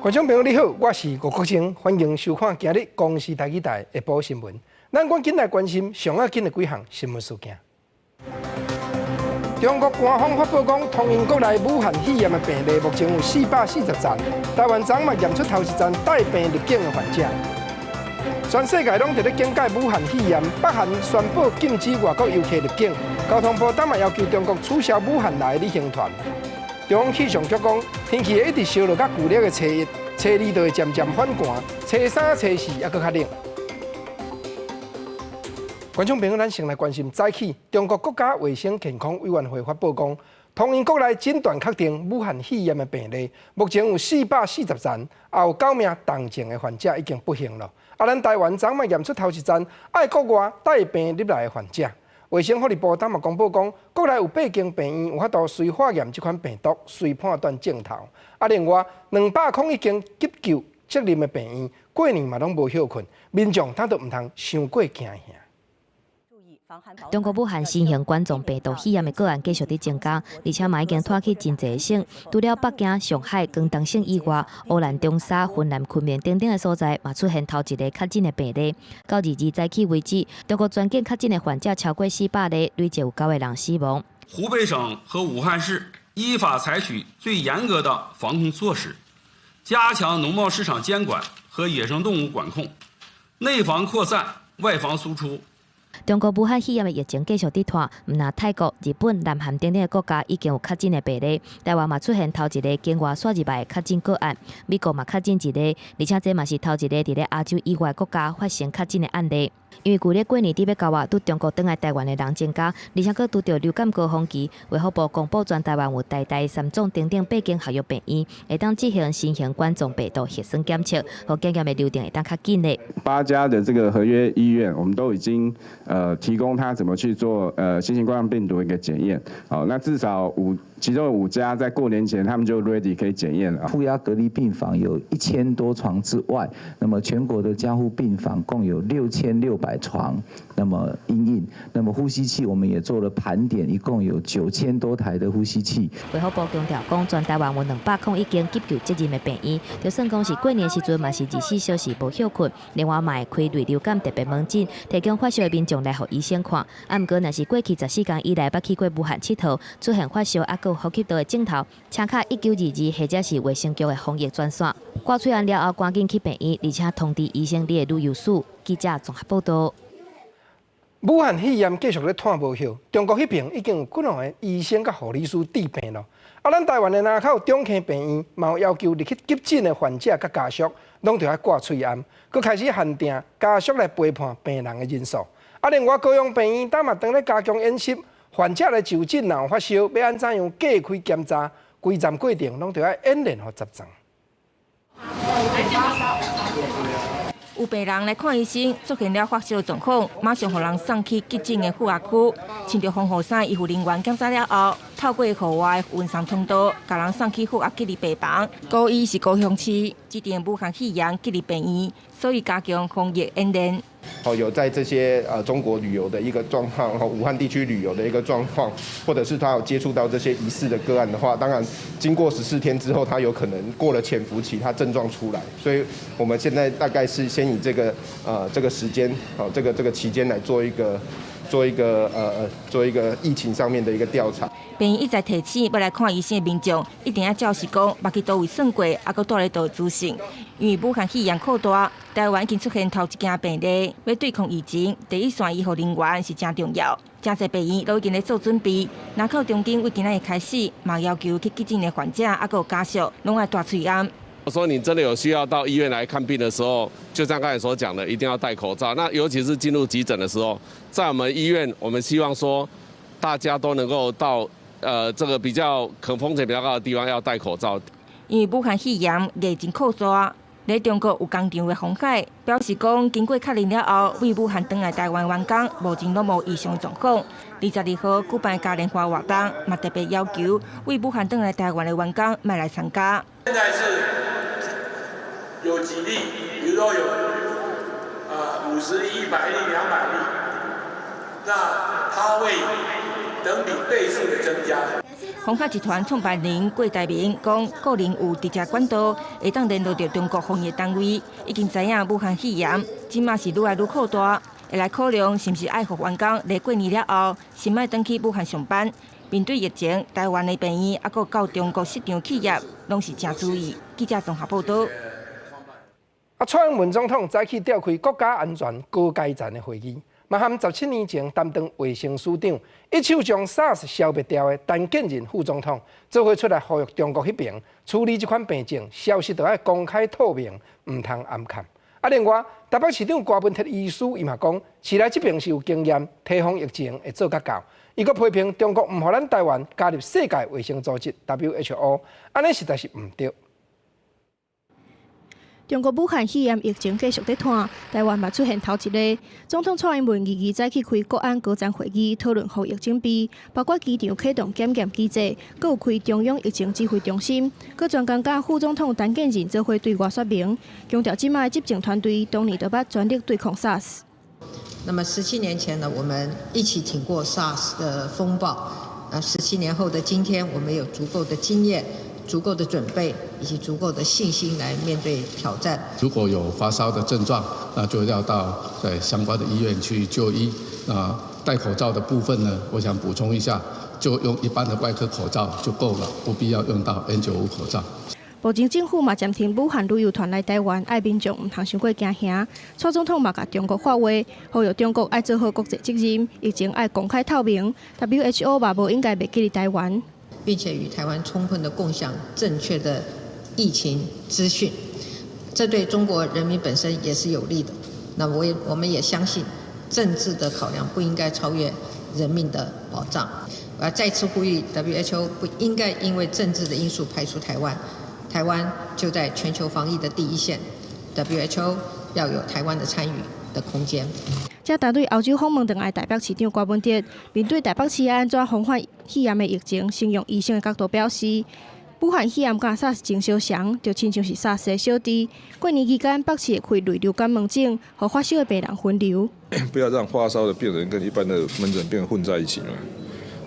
觀眾朋友你好，我是吳國清，歡迎收看今日公視台語台下晡新聞。咱趕緊來關心上要緊的幾項新聞事件。中國官方發布講，統一國內武漢肺炎的病例目前有440例，台灣昨嘛驗出頭一例帶病入境的患者。全世界攏佇咧警戒武漢肺炎，北韓宣布禁止外國遊客入境。交通部當嘛要求中國取消武漢來的旅行團。中央氣象局講，天氣會一直燒熱到舊曆的初一、初二就會漸漸反寒，初三、初四猶閣較冷。觀眾朋友，咱先來關心早起，中國國家衛生健康委員會發布講，統一國內診斷確定武漢肺炎的病例，目前有440例，也有九名重症的患者已經不幸了。啊，咱台灣昨嘛驗出頭一例愛國外帶病入來的患者。衛生福利部當嘛公布講，國內有八間病院有法度隨化驗這款病毒，隨判斷症頭。啊，另外201間急救責任的病院，過年嘛攏無歇睏，民眾他都毋通傷過驚嚇。中國武漢新型冠狀病毒肺炎的個案繼續佇增加，而且嘛已經拖去真濟省。除了北京、上海、廣東省以外，湖南長沙、雲南昆明等等的所在，嘛出現頭一个確診的病例。到22早起為止，中國全境確診的患者超過400例，累計有九個人死亡。湖北省和武漢市依法採取最嚴格的防控措施，加強農貿市場監管和野生動物管控，內防擴散，外防輸出。中國武漢肺炎的疫情繼續佇拖，毋但泰國、日本、南韓等等的國家已經有確診的病例，台灣嘛出現頭一个境外竄入來的確診個案，美國嘛確診一个，而且這嘛是頭一个佇咧亞洲以外國家發生確診的案例。因為舊曆過年佇欲到啊，對中國轉來台灣的人增加，而且閣拄著流感高峰期，衛福部公布全台灣有台大、三總等等八間合約病院，會當執行新型冠狀病毒核酸檢測，予檢驗的流程會當較緊咧。八家的這個合約醫院，我們都已經提供他怎麼去做新型冠狀病毒一個檢驗。好，那至少五，其中有五家在過年前他們就 ready 可以檢驗了。負壓隔離病房有1000多床之外，那麼全國的加護病房共有6600床，那麼因應，那麼呼吸器我們也做了盤點，一共有9000多台的呼吸器。衛福部強調講，全台灣有201間急救責任的病院，就算講是過年時陣嘛是24小時無歇睏，另外嘛會開類流感特別門診，提供發燒的民眾來予醫生看。啊，毋過若是過去14天以內捌去過武漢𨑨迌，出現發燒猶閣有呼吸道的症頭，請敲1922或者是衛生局的防疫專線。掛喙罨了後，趕緊去病院，而且通知醫生你的旅遊史。記者綜合報道。武漢肺炎繼續咧拖無歇，中國彼爿已經有幾兩个醫生佮護理師致病咯。啊，咱台灣的林口中墘病院嘛有要求入去急診的患者佮家屬，攏著愛掛喙罨，閣開始限定家屬來陪伴病人的人數。啊，另外高雄病院當嘛當咧加強演習，患者來就診若有發燒，欲按怎樣隔開檢查，規站過程攏著愛演練予十全。有病人來看醫生，出現了發燒狀況，馬上予人送去急診的負壓區。穿著防護衫醫護人員檢查了後，透過戶外運送通道，共人送去負壓隔離病房。高醫是高雄市這間武漢肺炎隔離病院，所以加強防疫演練。哦，有在這些中國旅遊的一個狀況，武漢地區旅遊的一個狀況，或者是他有接觸到這些疑似的個案的話，當然經過14天之後，他有可能過了潛伏期，他症狀出來，所以我們現在大概是先以這個時間，好，這個期間來做一個疫情上面的一個調查。病院一再提醒，欲來看醫生的民眾，一定要照實講，捌去佗位耍過，猶閣蹛佇佗資訊。因為武漢肺炎擴大，台灣已經出現頭一件病例，欲對抗疫情，第一線醫護人員是誠重要。誠濟病院都已經咧做準備。林口中墘為今仔日開始，嘛要求去急診的患者，猶閣有家屬，攏愛戴喙罨。我說你真的有需要到醫院來看病的時候，就像剛才所講的，一定要戴口罩。那尤其是進入急診的時候，在我們醫院，我們希望說大家都能夠到這個比較可風險比較高的地方要戴口罩。因為武漢肺炎疫情擴大，佇中國有工廠的鴻海表示講，經過確認了後，對武漢轉來台灣員工目前攏無異常狀況。22號舉辦嘉年華活動，嘛特別要求對武漢轉來台灣的員工莫來參加。現在是有幾例，比如說有50例、100例、200例，那它會等比倍數的增加。鴻海集團創辦人郭台銘講，個人有直接管道會當聯絡著中國防疫單位，已經知影武漢肺炎這馬是愈來愈擴大，會來考量是毋是愛予員工佇過年了後先莫轉去武漢上班。面對疫情，台灣的病院猶閣到中國設廠企業，攏是誠注意。記者綜合報導。啊，蔡英文總統早起召開國家安全高階層的會議，嘛含17年前擔當衛生署長，一手將 SARS 消滅掉的陳建仁副總統，做伙出來呼籲中國彼爿處理這款病症，消息著愛公開透明，毋通掩崁。啊，另外台北市長柯文哲醫師伊嘛講，市內這爿是有經驗，提防疫情會做較到。伊閣批評中國毋予咱台灣加入世界衛生組織 WHO，按呢實在是毋對。中國武漢肺炎疫情繼續佇湠，台灣嘛出現頭一例。總統蔡英文二二早起開國安高層會議，討論防疫準備，包括機場啟動檢驗機制，閣有開中央疫情指揮中心。閣專工佮副總統陳建仁做伙對外說明，強調這馬的執政團隊當年都捌全力對抗 SARS。那麼17年前呢，我們一起挺過 SARS 的風暴。啊，17年後的今天，我們有足夠的經驗、足夠的準備以及足夠的信心來面對挑戰。如果有發燒的症狀，那就要到在相關的醫院去就醫。那戴口罩的部分呢，我想補充一下，就用一般的外科口罩就夠了，不必要用到 N95 口罩。目前政府嘛暫停武漢旅遊團來台灣，愛民眾毋通傷過驚嚇。蔡總統嘛共中國發話，呼籲中國愛做好國際責任，疫情愛公開透明。WHO 嘛無應該袂記得台灣，並且與台灣充分的共享正確的疫情資訊，這對中國人民本身也是有利的。那我們也相信，政治的考量不應該超越人命的保障。我要再次呼籲 WHO 不應該因為政治的因素排除台灣。台灣就在全球防疫的第一線，WHO 要有台灣的參與的空間。這單對歐洲訪問轉來台北市長柯文哲，面對台北市按怎防範肺炎的疫情，先用醫生的角度表示，武漢肺炎佮 SARS 真相像，就親像是 SARS 的小弟。過年期間，北市會開類流感門診，予發燒的病人分流。不要讓發燒的病人跟一般的門診病人混在一起嘛。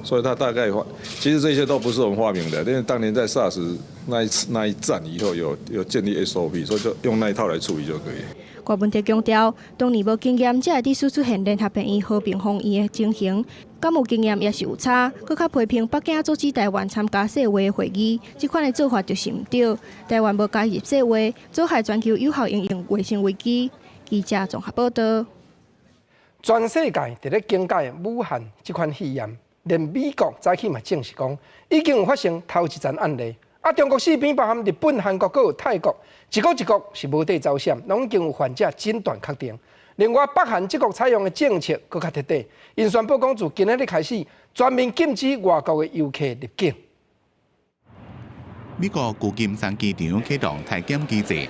所以他大概其實這些都不是我們發明的，因為當年在 SARS 那一次那一戰以後有建立 SOP，所以就用那一套來處理就可以。柯文哲強調，當年無經驗，才會佇此出現聯合病院和平防疫的情形，敢有經驗也是有差。閣較批評北京阻止台灣參加世衛會議，這款的做法就是毋對。台灣無加入世衛，阻害全球有效因應衛生危機。記者綜合報導。全世界佇咧警戒武漢這款肺炎，連美國早起嘛證實講，已經有發生頭一層案例。啊，中國四邊包含日本、韓國、閣有泰國，一國一國是無底走閃，攏已經有患者診斷確定。另外，北韓這國採用的政策閣較徹底，𪜶宣布講自今仔日開始，全面禁止外國的遊客入境。美國舊金山機場啟動體檢機制，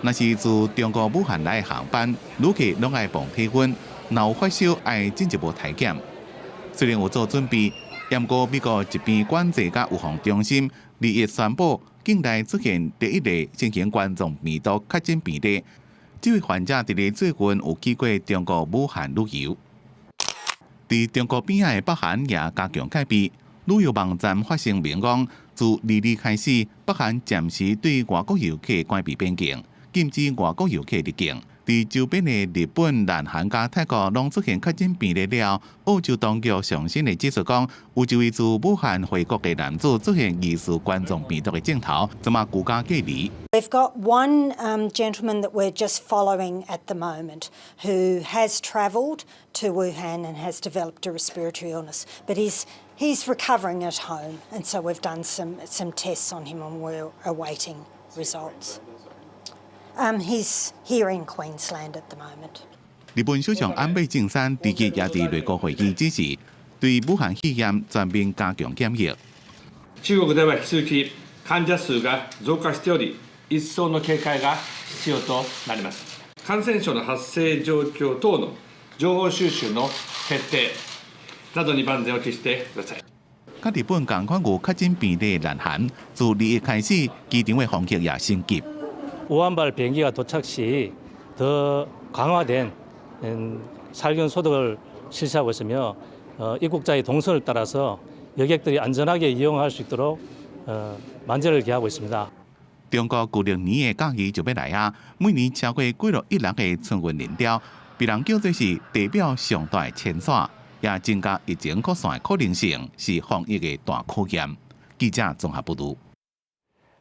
若是自中國武漢來的航班，旅客攏愛磅體溫，若有發燒愛進一步體檢。雖然有做準備，毋過美國疾病管制佮預防中心2日宣布，境內出現第一例新型冠狀病毒確診病例。這位患者佇咧最近有去過中國武漢旅遊。佇中國邊仔的北韓也加強戒備，旅遊網站發聲明講，自2日開始，北韓暫時對外國遊客關閉邊境，禁止外國遊客入境。佇周邊的日本、南韓佮泰國攏出現確診病例了，澳洲當局上新的指出講，有一位自武漢回國的男子出現疑似冠狀病毒的症頭，這馬居家隔離。 We've got one gentleman that we're just following at the moment who has travelled to Wuhan and has developed a respiratory illness, but he's recovering at home, and so we've done some tests on him and we're awaiting results. He's here in Queensland at the moment. 日本首相安倍晉三日也佇內閣會議指示，對武漢肺炎全面加強檢疫。中國では引き続き患者數が増加しており、一層の警戒が必要となります。感染症の発生状況等の情報収集の徹底などに万全を期してください。佮日本仝款有確診病例南韓，自2日開始，機場的防疫也升級。 武漢발 비행기가 도착 시 더 강화된 살균 소독을 실시하고 있으며 입국자의 동선을 따라서 여객들이 안전하게 이용할 수 있도록 만전을 기하고 있습니다. 中國舊曆年的假期就欲來啊！每年超過幾若億人的春運人潮，被人叫做是地表上大的遷徙，也增加疫情擴散的可能性，是防疫的大考驗。記者綜合報導。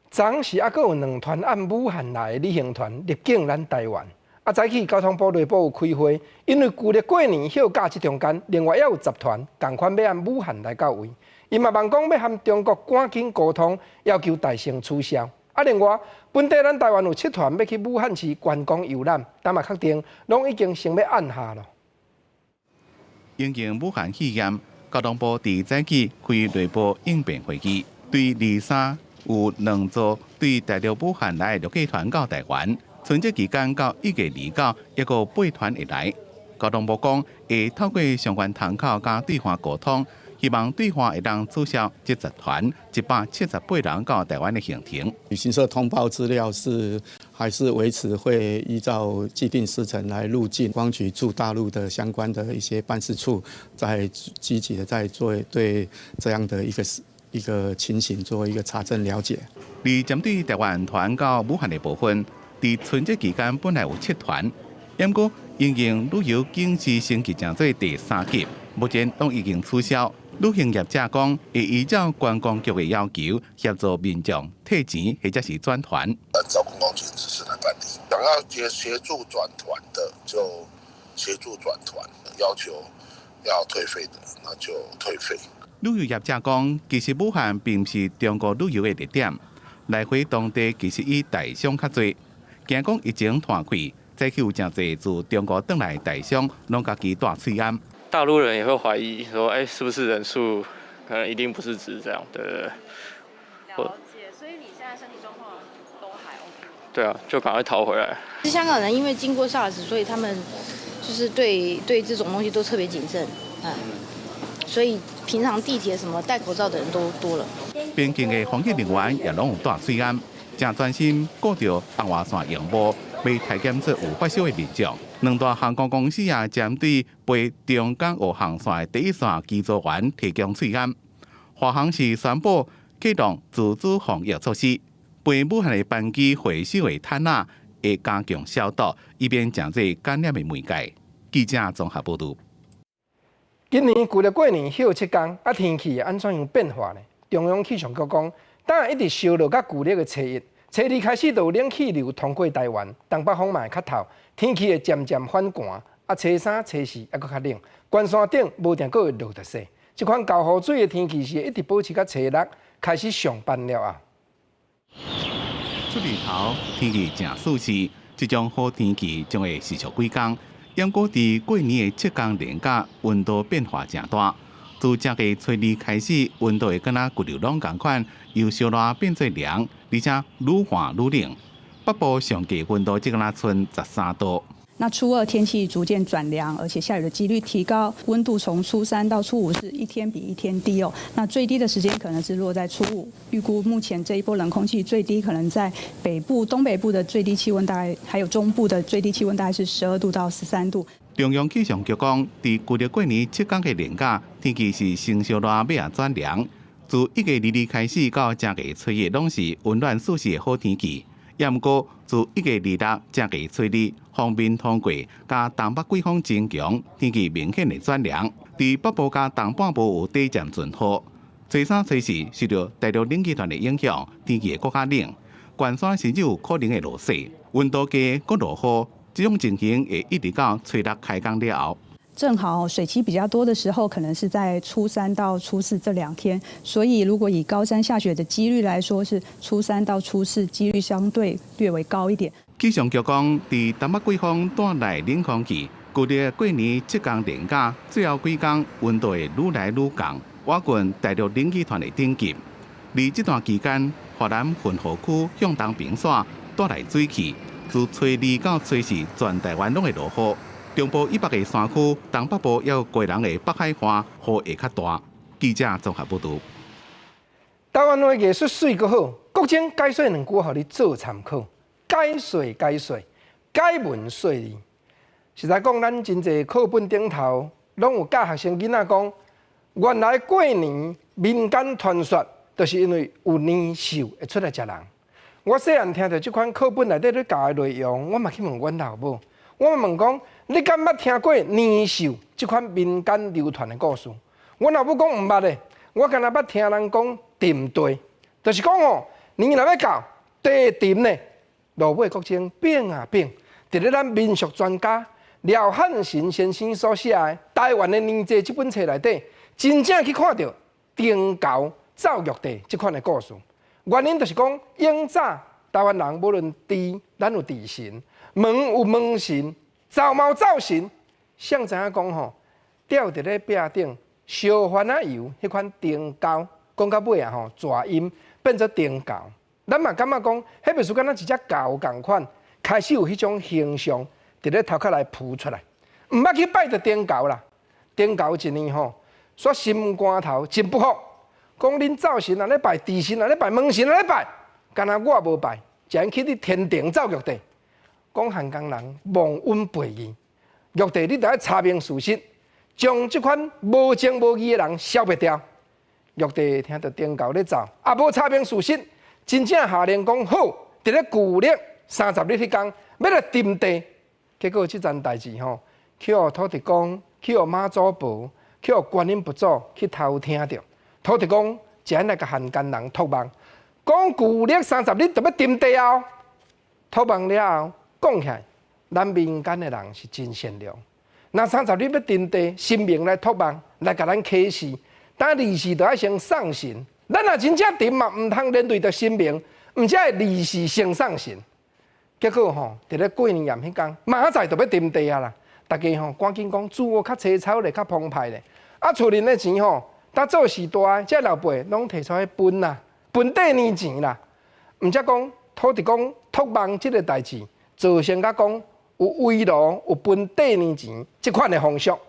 昨昏時猶閣有兩團按武漢來的旅行團入境咱台灣。啊，早起交通部內部有開會，因為舊曆過年休假這中間，另外猶有10團仝款欲按武漢來到位，𪜶嘛望講欲和中國趕緊溝通，要求大乘取消。啊，另外本地咱台灣有七團欲去武漢市觀光遊覽，但嘛確定攏已經先欲按下囉。因應武漢肺炎，交通部佇早起開內部應變會議，對二三有兩組對大陸武漢來的旅客團到台灣，春節期間到1月29，猶閣有八團會來。交通部講會透過相關窗口佮對岸溝通，希望對岸會當取消這10團178人到台灣的行程。旅行社通報資料是還是維持會依照既定時程來入境。觀光局駐大陸的相關的一些辦事處在積極的在做對這樣的一個情形做一個查證了解。而針對台灣團到武漢的部分，佇春節期間本來有七團，毋過因應旅遊警示升級成做第三級，目前攏已經取消。旅行業者講，會依照觀光局的要求，協助民眾退錢或者是轉團。按照觀光局指示來辦理，想要協助轉團的就協助轉團，要求要退費的那就退費。旅遊業者講，其實武漢並毋是中國旅遊的熱點，來回當地其實以台商較濟。驚講疫情拖開，早起有誠濟自中國轉來台商，攏家己帶喙罨。大陸人也會懷疑說，哎，是不是人數可能一定不是指這樣，對對對。了解，所以你現在身體狀況都還 OK？對啊，就趕快逃回來。香港人因為經過 SARS，所以他們就是對這種東西都特別謹慎，嗯，所以平常地鐵什麼戴口罩的人都多了。邊境的防疫人員也攏有戴喙罨，正專心顧著紅外線螢幕，欲篩檢出有發燒的民眾。兩大航空公司也針對飛中港澳航線的第一線機組員提供喙罨。華航是宣布啟動自主防疫措施，飛武漢的班機回收的毯仔會加強消毒，以免成做感染的媒介。記者綜合報導。今年舊曆過年休七工，啊天氣會按怎樣變化呢？中央氣象局講，等一直燒落到舊曆的初一，初二開始就有冷氣流通過台灣，東北風嘛會較透，天氣會漸漸反寒。啊，初三、初四猶閣較冷，懸山頂無定閣會落著雪。這款厚雨水的天氣是會一直保持到初六開始上班了後。出日頭天氣誠舒適，這種好天氣將會持續幾工。毋過佇過年的七工連假，溫度變化誠大。自正月初二開始，溫度會敢若舊日攏仝款，由燒熱變做涼，而且愈寒愈冷。北部上低溫度只敢若賰13度。那初二天氣逐漸轉涼，而且下雨的幾率提高，溫度從初三到初五是一天比一天低哦。那最低的時間可能是落在初五，預估目前這一波冷空氣最低可能在北部、東北部的最低氣溫大概，還有中部的最低氣溫大概是12度到13度。中央氣象局講，佇舊曆過年七工的連假，天氣是先燒熱，尾仔轉涼。自1月22開始到正月初一，攏是溫暖舒適的好天氣。毋過，自1月26正月初二，鋒面通過，佮東北季風增強，天氣明顯會轉涼。佇北部佮東半部有短暫陣雨。初三、初四受著大陸冷氣團的影響，天氣會閣較冷，懸山甚至有可能會落雪，溫度低，閣落雨，這種情形會一直到初六開工了後。正好水汽比較多的時候，可能是在初三到初四這兩天，所以如果以高山下雪的幾率來說，是初三到初四幾率相對略為高一點。氣象局講，佇東北季風帶來冷空氣，舊曆過年七工連假，最後幾工溫度會愈來愈降，倚近大陸冷氣團的頂級。而這段期間，華南混合區向東冰雪帶來水汽，自初二到初四，全台灣攏會落雨。中部以北的山區、東北部猶有高雄的北海岸，雨會較大。記者綜合報導。台灣話藝術媠閣好，國珍解說兩句，予你做參考。解說解說，解文說字。實在講，咱真濟課本頂頭，攏有教學生囡仔講，原來過年民間傳說，就是因為有年獸會出來食人。我細漢聽著這款課本內底咧教的內容，我嘛去問阮老母，我問講，你敢捌聽過年獸這款民間流傳的故事？阮老母講毋捌咧，我敢若捌聽人講沉地，就是講吼，年若欲到，地沉咧，落尾閣種變啊變。佇咧咱民俗專家廖漢神先生所寫的《台灣的年祭》這本冊內底，真正去看著燈猴走玉帝這款的故事。原因就是講，永早台灣人無論豬，咱有豬神；門有門神，灶嘛有灶神。誰知影講吼，吊佇咧壁頂燒番仔油彼款燈猴，講到尾啊吼，蛇音變做燈猴。咱嘛感覺講，彼袂輸敢若一隻猴仝款，開始有彼種形象佇咧頭殼來浮出來。毋捌去拜著燈猴啦，燈猴一年吼，煞心肝頭真不服，講恁灶神若咧拜，豬神若咧拜，門神若咧拜，敢若我無拜，才去佇天庭走玉帝。講漢江人忘恩背義，玉帝你著愛查明事實，將這款無情無義的人消滅掉。玉帝聽著燈猴咧走，也無查明事實，真正下令講好，佇咧舊曆30日彼工欲來沉地。結果這件代誌吼，去予土地公，去予媽祖婆，去予觀音佛祖去偷聽著。土地公才來共漢奸人託夢，講舊曆三十日就欲沉地哦。託夢了後，講起來，咱民間的人是真善良。若三十日欲沉地，神明來託夢來共咱啟示，但二四就愛先送神。咱若真正沉嘛，毋通連累著神明，毋才會二四先送神。結果吼，佇咧過年夜彼工，明仔載就欲沉地啊啦！大家吼趕緊講，煮較青草咧，較澎湃咧。啊，厝裡的錢吼，搭做序大的，這老輩攏提出來分啦，分綴年錢啦。毋才講土地公託夢這個代誌，造成甲講有圍爐、有分綴年錢這款的風俗。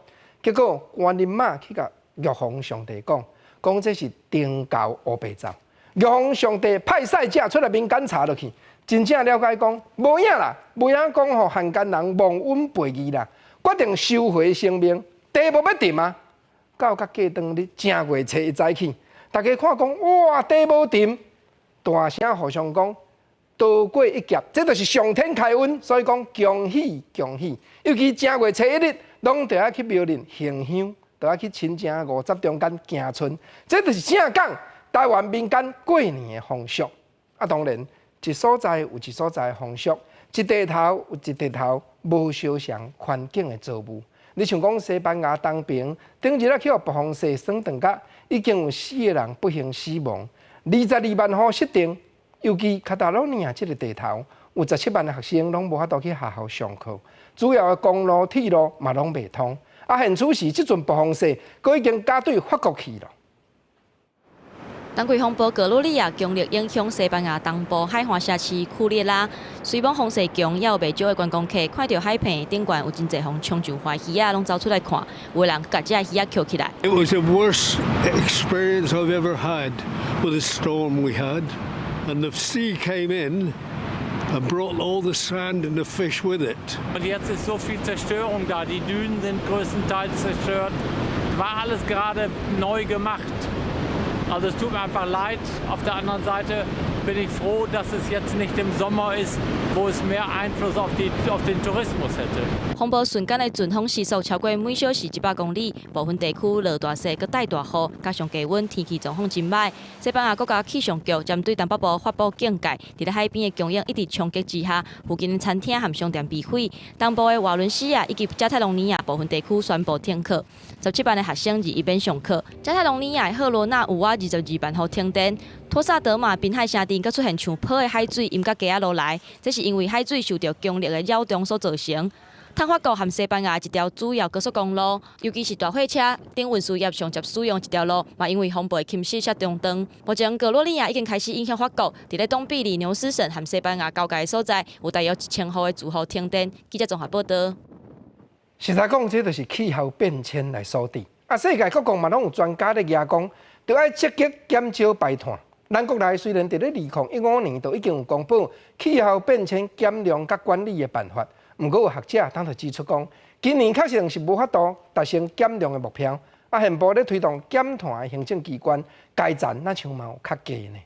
結果觀音媽去共玉皇上帝講，講這是燈猴烏白走。玉皇上帝派使者出來民間查落去。真正了解講，無影啦，無影講予漢奸人忘恩背義啦，決定收回成命，地無欲沉啊！到甲過當日正月初一早起，大家看講哇，地無沉，大聲互相講，逃過一劫，這就是上天開恩，所以講恭喜恭喜。尤其正月初一日，攏著愛去廟裡行香，著愛去親情五十中間行春，這就是正港台灣民間過年的風俗。啊，當然。一所在有一所在的風俗，一地頭有一地頭無相仝環境的遭遇。你像講西班牙東爿，頂日仔去予暴風雪霜凍甲，已經有四個人不幸死亡，22萬戶失電。尤其卡塔羅尼亞這個地頭，有17萬的學生攏無法度去學校上課，主要的公路、鐵路嘛攏袂通。啊，現此時這陣暴風雪，閣已經加對法國去了。冬季風暴格洛麗亞強力影響西班牙東部海岸城市庫列拉，雖罔風勢強，也有袂少的觀光客看著海坪頂懸有真濟予衝上帆魚仔，攏走出來看，有的人共這魚仔抾起來。 It was the worst experience I've ever had with a storm we had, and the sea came in and brought all the sand and the fish with it. Und jetzt ist so viel Zerstörung da, die Dünen sind größtenteils zerstört, war alles gerade neu gemacht. Also es tut mir einfach leid. Auf der anderen Seite bin ich froh, dass es jetzt nicht im Sommer ist, wo es mehr Einfluss auf den Tourismus hätte. 風暴瞬間的陣風時速超過每小時100公里，部分地區落大雪，閣帶大雨，加上低溫，天氣狀況真䆀。西班牙國家氣象局針對東北部發布警戒，佇咧海邊的強湧一直衝擊之下，附近的餐廳和商店被毀。東部的瓦倫西亞以及加泰隆尼亞部分地區宣布停課，17萬的學生21免上課。加泰隆尼亞的赫羅納有倚22萬戶停電。托薩德馬濱海城鎮閣出現像泡的海水淹甲街仔落來，這是因為海水受著強力的擾動所造成。通法國和西班牙一條主要高速公路，尤其是大貨車等運輸業上捷使用這條路，嘛因為風暴的侵襲才中斷。目前格洛麗亞已經開始影響法國，佇咧東比利牛斯省和西班牙交界的所在，有大約1000戶的住戶停電。記者綜合報道。實在講，這就是氣候變遷來所致。啊，世界各國嘛攏有專家咧舉講，著愛積極減少排碳。咱國內雖然佇咧2015年就已經有公布氣候變遷減量佮管理的辦法，毋過有學者當就指出講，今年確實是無法度達成減量的目標。啊，現部咧推動減碳的行政機關，階層若像嘛有較低呢。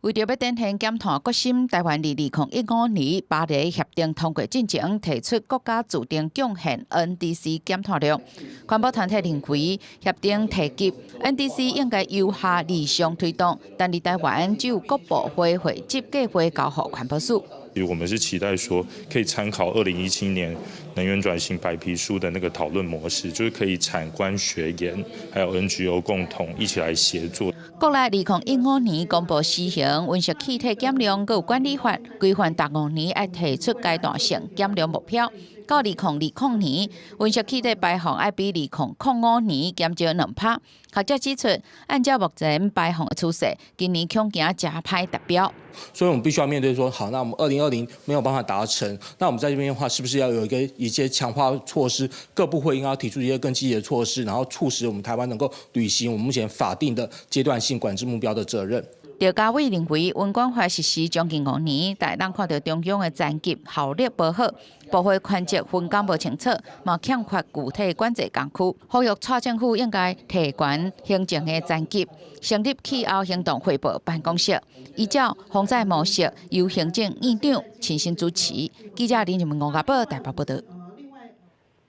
為著欲展現減碳決心，台灣佇2015年巴黎協定通過進前，提出國家自定貢獻 NDC 減碳量。環保團體認為協定提及 NDC 應該由下而上推動，但佇台灣只有各部會匯集計劃交予環保署。我們是期待說，可以參考2017年能源轉型白皮書的那個討論模式，就是可以產官學研，還有 NGO 共同一起來協作。國內2015年公布施行溫室氣體減量佮管理法，規範逐5年愛提出階段性減量目標。到2020年，溫室氣體排放愛比2005年減少2%。學者指出，按照目前排放的趨勢，今年恐驚誠歹達標。所以，我們必須要面對說，好，那我們2020沒有辦法達成，那我們在這邊的話，是不是要有一些強化措施？各部會應該要提出一些更積極的措施，然後促使我們台灣能夠履行我們目前法定的階段性管制目標的責任。趙家偉認為，溫管法實施將近5年，但咱看著中央的層級效率無好，部會權責分工無清楚，嘛欠缺具體管制工具。呼籲蔡政府應該提懸行政的層級，成立氣候行動匯報辦公室，依照防災模式，由行政院長親身主持。記者林仁文、吳家寶台北報導。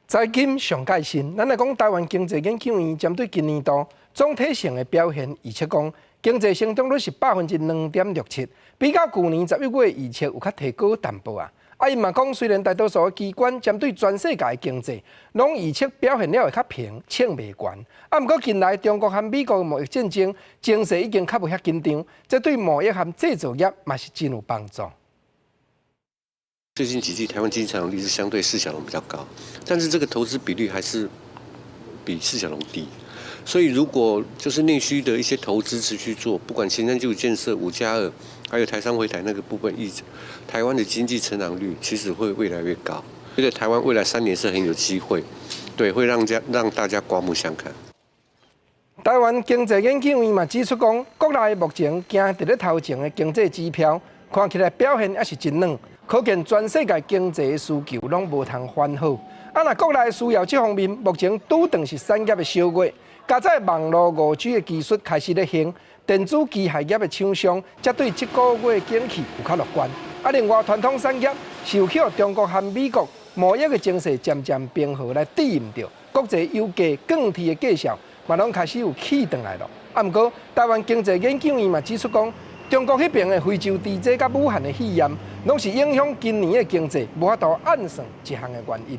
財經上蓋新，咱來講台灣經濟研究院針對今年度總體性的表現預測講，經濟成長率是2.67%，比較舊年11月預測有較提高淡薄仔。啊，𪜶嘛講，雖然大多數機關針對全世界的經濟，攏預測表現了會較平，唱袂懸。啊，毋過近來中國和美國的貿易戰爭，情勢已經較無遐緊張，這對貿易和製造業嘛是真有幫助。最近幾季台灣經濟成長率是相對四小龍比較高，但是這個投資比率還是比四小龍低。所以如果就是內需的一些投資持續做，不管前瞻基礎建設、5+2，還有台商回台那個部分，一台灣的經濟成長率其實會越來越高。覺得台灣未來3年是很有機會，對，會讓大家刮目相看。台灣經濟研究院嘛指出講，國內目前行佇咧頭前的經濟指標，看起來表現猶是真軟，可見全世界經濟的需求攏無通反好。啊，若國內需要這方面，目前拄當是產業的小月。加載網路5G 的技術開始咧興，電子機械業的廠商才對這個月景氣有較樂觀。啊，另外傳統產業受予中國和美國貿易的情勢漸漸平和來抵禦著，國際油價鋼鐵的價數嘛攏開始有起轉來囉。啊，毋過台灣經濟研究院嘛指出講，中國彼爿的非洲豬瘟佮武漢的肺炎，攏是影響今年的經濟無法度按算一項的原因。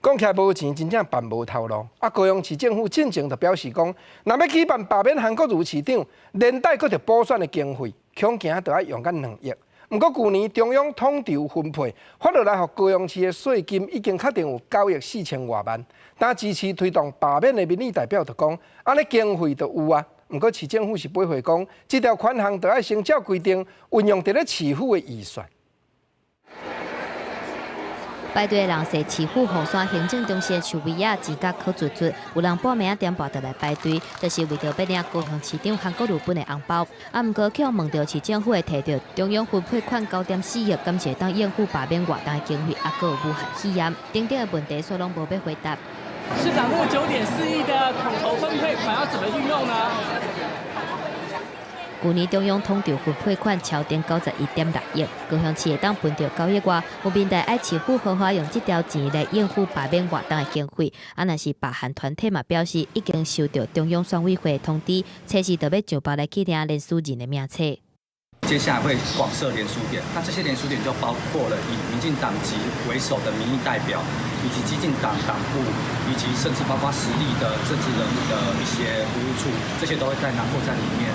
講起來無錢，真正辦無頭路。啊，高雄市政府進前就表示講，若欲舉辦罷免韓國瑜市長，連帶閣著補選的經費，恐驚著愛用到2億。毋過舊年中央統籌分配發落來，予高雄市的稅金已經確定有9億4千外萬。但支持推動罷免的民意代表就講，按呢經費就有啊。毋過市政府是回應講，這條款項著愛先照規定運用佇咧市府的預算。排隊的人踅市府鳳山行政中心的樹圍仔，錢甲苦卒卒，有人半暝仔點半就來排隊，就是為著欲領高雄市長韓國瑜分的紅包。啊，毋過去問著市政府會提著中央分配款9.4億，敢是會當應付罷免活動的經費，啊，閣有武漢肺炎等等的問題，煞攏無欲回答。市長，這個9.4億的統籌分配款要怎麼運用呢？舊年中央統籌分配款超定91.6億，高雄市會當分著9億外，有民代愛市府好好用這條錢來應付罷免活動的經費。啊，若是罷韓團體嘛表示，已經收到中央選委會的通知，初四就欲上報來去領連署人的名冊。接下來會廣設聯署點，那這些聯署點就包括了以民進黨籍為首的民意代表，以及基進黨黨部，以及甚至包括實力的政治人物的一些服務處，這些都會在囊括在裡面。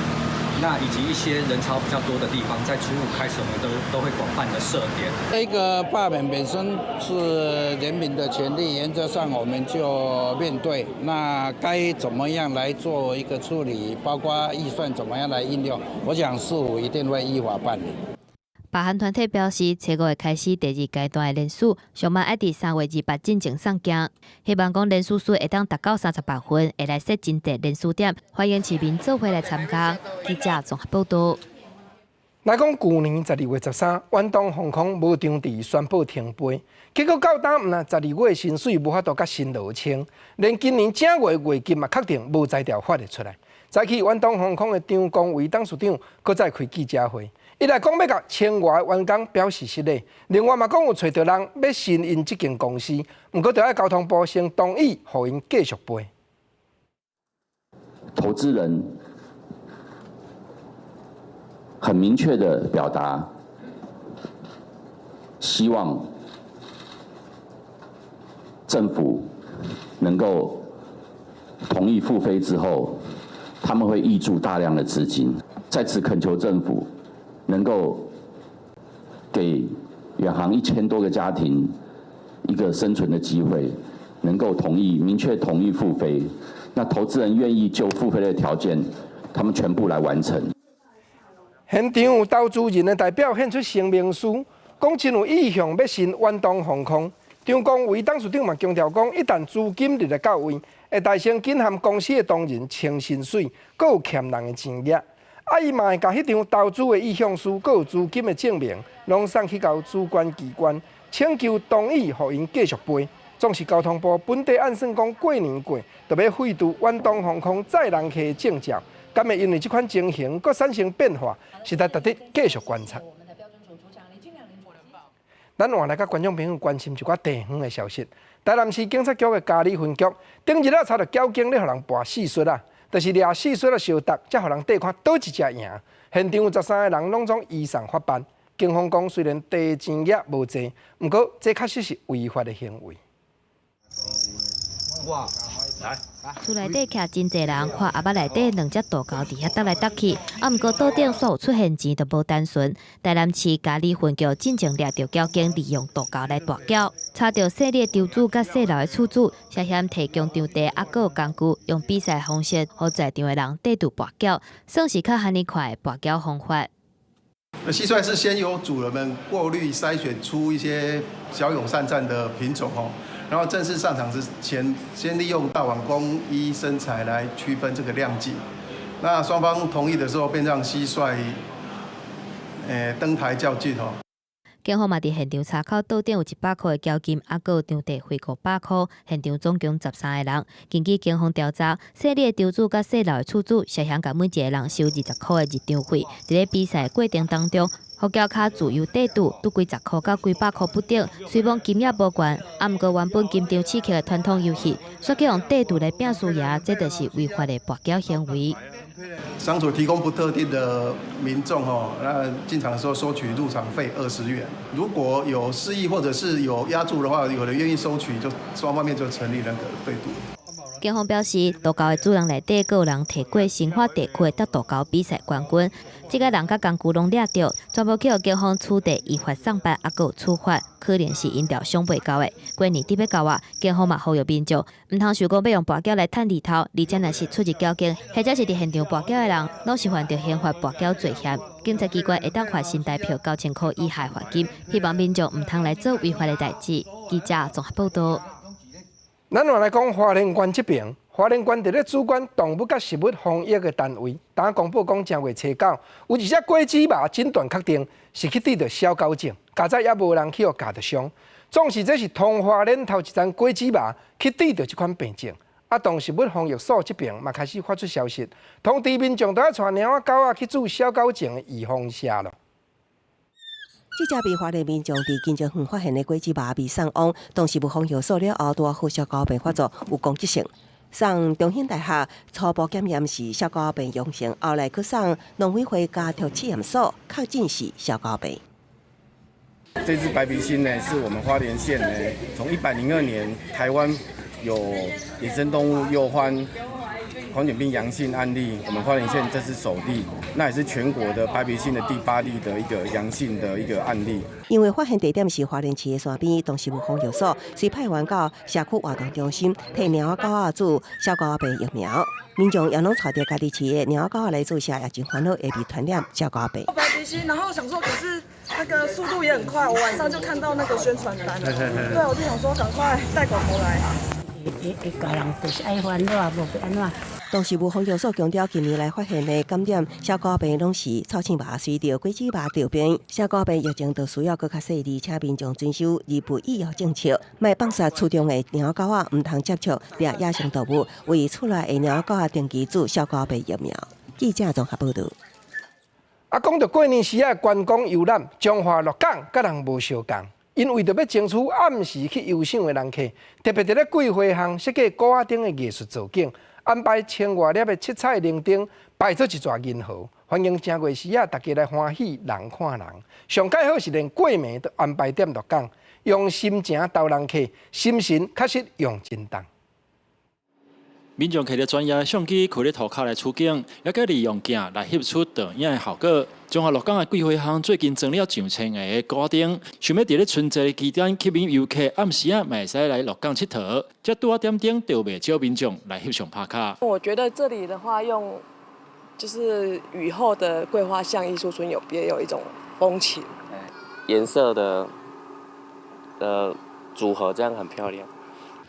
那以及一些人潮比較多的地方，在初五開始，我們都會廣泛的設點。這個罷免本身是人民的權利，原則上我們就面對。那該怎麼樣來做一個處理，包括預算怎麼樣來應用，我想市府一定會依法辦理。罷韓團體表示，初五會開始第二階段的聯署，上慢愛佇3月28進前送件，希望講聯署數會當達到38份，會來設真濟聯署點，歡迎市民做伙來參加。記者綜合報導。來講，舊年12月13，遠東航空無場地宣布停飛，結果到今毋但12月薪水無法度佮新羅清，連今年正月月金嘛確定無才調發會出來。早起遠東航空的張光偉董事長閣再開記者會，一來講欲共千外員工表示失禮，另外嘛講有揣著人欲承𪜶這間公司，毋過著愛交通部先同意，予𪜶繼續飛。投資人很明確的表達，希望政府能夠同意復飛之後，他們會挹注大量的資金。在此懇求政府能夠給遠航1000多個家庭一個生存的機會，能夠同意明確同意復飛。那投資人願意就復飛的條件，他們全部來完成。現場有投資人的代表獻出聲明書，講真有意向欲承遠東航空。張光偉董事長嘛強調講，一旦資金入來到位，會代先緊和公司的同仁清薪水，閣有欠人的錢額。啊，伊嘛會共彼張投資的意向書，閣有資金的證明，攏送去予主管機關，請求同意予𪜶繼續飛。總是交通部本底按算講過年過，就欲廢除遠東航空載人客的證照。敢會因為這款情形閣產生變化，實在值得繼續觀察。咱換來共觀眾朋友關心一寡地方的消息。台南市警察局的佳里分局頂日仔查著繳警咧，予人跋蟋蟀仔，就是掠蟋蟀仔相鬥，才予人綴看佗一隻贏。現場有13個人攏總移送法辦。警方講，雖然地錢額無濟，毋過這確實是違法的行為。哇！厝內底徛真濟人，看盒仔內底兩隻杜鵤佇遐鬥來鬥去，啊，毋過桌頂煞有出現錢就無單純。台南市佳里分局進前掠著繳警利用杜鵤來跋筊，查著細膩場主佮細老的厝主涉嫌提供場地，啊，閣有工具，用比賽方式，予在場的人綴著跋筊，算是較罕快的跋筊方法。那蟋蟀是先由主人們過濾篩選出一些驍勇善戰的品種哦，然後正式上場之前，先利用大碗公衣身材來區分這個量級。那雙方同意的時候，便讓蟋蟀登台較勁哦。警方嘛佇現場查扣桌頂有100箍的繳金，啊，閣有場地費500箍。現場總共13個人。根據警方調查，細膩的場主佮細老的厝主涉嫌共每一個人收20箍的入場費。佇咧比賽過程當中，予轎跤自由綴拄，拄幾十箍到幾百箍不等。雖罔金額無懸，啊，毋過原本金場刺客的傳統遊戲，煞去用綴拄來拼輸贏，這就是違法的跋筊行為。商主提供不特定的民眾哦，那進場的時候收取入場費20元。如果有示意或者是有押注的話，有人願意收取，就雙方面就成立那個對賭。警方表示，杜鵤的主人內底閣有人提過新化地區的鬥杜鵤比賽冠軍，這个人佮工具攏掠著，全部去予警方取締，依法送辦，猶閣有處罰，可能是𪜶條想袂到的。過年底欲到啊，警方嘛呼籲民眾，毋通想講欲用跋筊來趁利頭，而且若是出入繳警，或者是佇現場跋筊的人，攏是犯著刑法跋筊罪嫌。警察機關會當罰新台票9000箍以下罰金，希望民眾毋通來做違法的代誌。記者綜合報道。咱換來講花蓮縣這爿，花蓮縣佇咧主管動物佮食物防疫的單位，當公布講正月初九，有一隻果子螞診斷確定是去得著痟狗症，佳哉猶無人去予咬著傷。總是這是通花蓮頭一層果子螞去得著這款病症。啊，動食物防疫所這爿嘛開始發出消息，通知民眾著愛帶貓仔狗仔去注痟狗症的預防射囉。這隻被花蓮民眾佇金石園發現的果子螞被送往動植物防疫所了後，拄好痟狗病發作，有攻擊性。送中興大學初步檢驗是痟狗病陽性，後來閣送農委會家畜試驗所確診是痟狗病。這隻白鼻心呢，是我們花蓮縣呢，從102年台灣有野生動物誘患狂犬病陽性案例，我們花蓮縣這是首例，那也是全國的白鼻心的第八例的一個陽性的一個案例。因為發現地點是花蓮市的山邊，動植物防疫所隨派員到社區活動中心，替貓仔狗仔注痟狗病疫苗。民眾也攏帶著家己飼的貓仔狗仔來注射，也真煩惱會被傳染痟狗病。白鼻心，然後想說，可是那個速度也很快，我晚上就看到那個宣傳單了，對，我就想說趕快帶狗狗來。一家人就是愛煩惱，無欲按怎。動植物防疫所強調，近年來發現的感染小狗病攏是臭鼠猫隨著果子貓著病，小狗病疫情就需要閣較細膩，請民眾遵守預防疫苗政策，莫放殺厝中的貓狗仔，毋通接觸掠野生動物，為厝內的貓狗仔定期注小狗病疫苗。記者綜合報導。啊，講著過年時仔觀光遊覽，彰化鹿港佮人無相仝，𪜶為著欲爭取暗時去遊賞的人客，特別佇咧桂花巷設計鼓仔燈的藝術造景，安排千外粒的七彩靈燈，排做一逝銀河，歡迎正月時仔大家來歡喜人看人。上蓋好是連過暝都安排踮鹿港，用心情逗人客，心神確實用真重。民眾摕著專業相機，開咧塗跤來取景，猶閣利用鏡來翕出倒影的效果。彰化鹿港的桂花巷最近裝了上千个鼓仔燈，想欲佇咧春節期間吸引遊客，暗時仔嘛會使來鹿港𨑨迌。這拄仔點燈，就袂少民眾來翕相拍卡。我覺得這裡的話，用就是雨後的桂花巷藝術村有別有一種風情。顏色的組合，這樣很漂亮。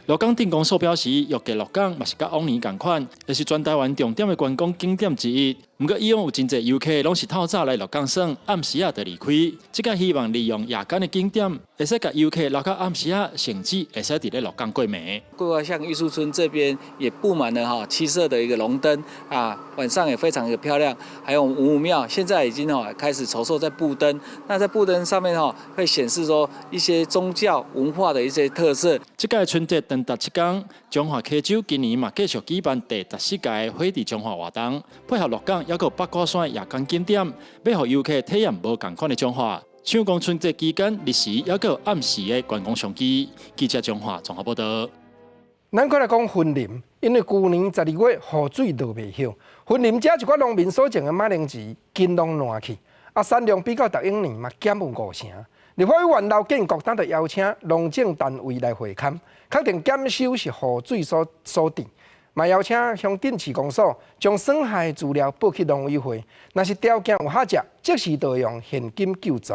鹿港鎮公所表示，預計鹿港嘛是佮往年仝款，也是全台灣重點的觀光景點之一。毋過以往有真濟遊客攏是透早來鹿港耍，暗時仔就離開。這擺希望利用夜間的景點，會使共遊客留到暗時仔，甚至會使佇咧鹿港過暝。桂花巷藝術村這邊也佈滿了哈七色的一個龍燈啊，晚上也非常的漂亮。還有五武廟現在已經哦開始籌措在佈燈，那在佈燈上面哈會顯示說一些宗教文化的一些特色。這屆春節長達7天，彰化溪州今年嘛繼續舉辦第14屆火佇彰化活動，配合鹿港猶閣有八卦山夜間景點，欲予遊客體驗無仝款的彰化。搶攻春節期間，日時猶閣有暗時的觀光商機。記者彰化綜合報導。咱閣來講雲林，因為舊年12月雨水落袂少，雲林遮一寡農民所種的馬鈴薯根攏爛去，啊產量比較逐往年嘛減有五成。立法委員劉建國當就邀請農政單位來會勘，確定減收是雨水所致，嘛邀請鄉鎮市公所將損害資料報去農委會，若是條件有合者，即時就用現金救助。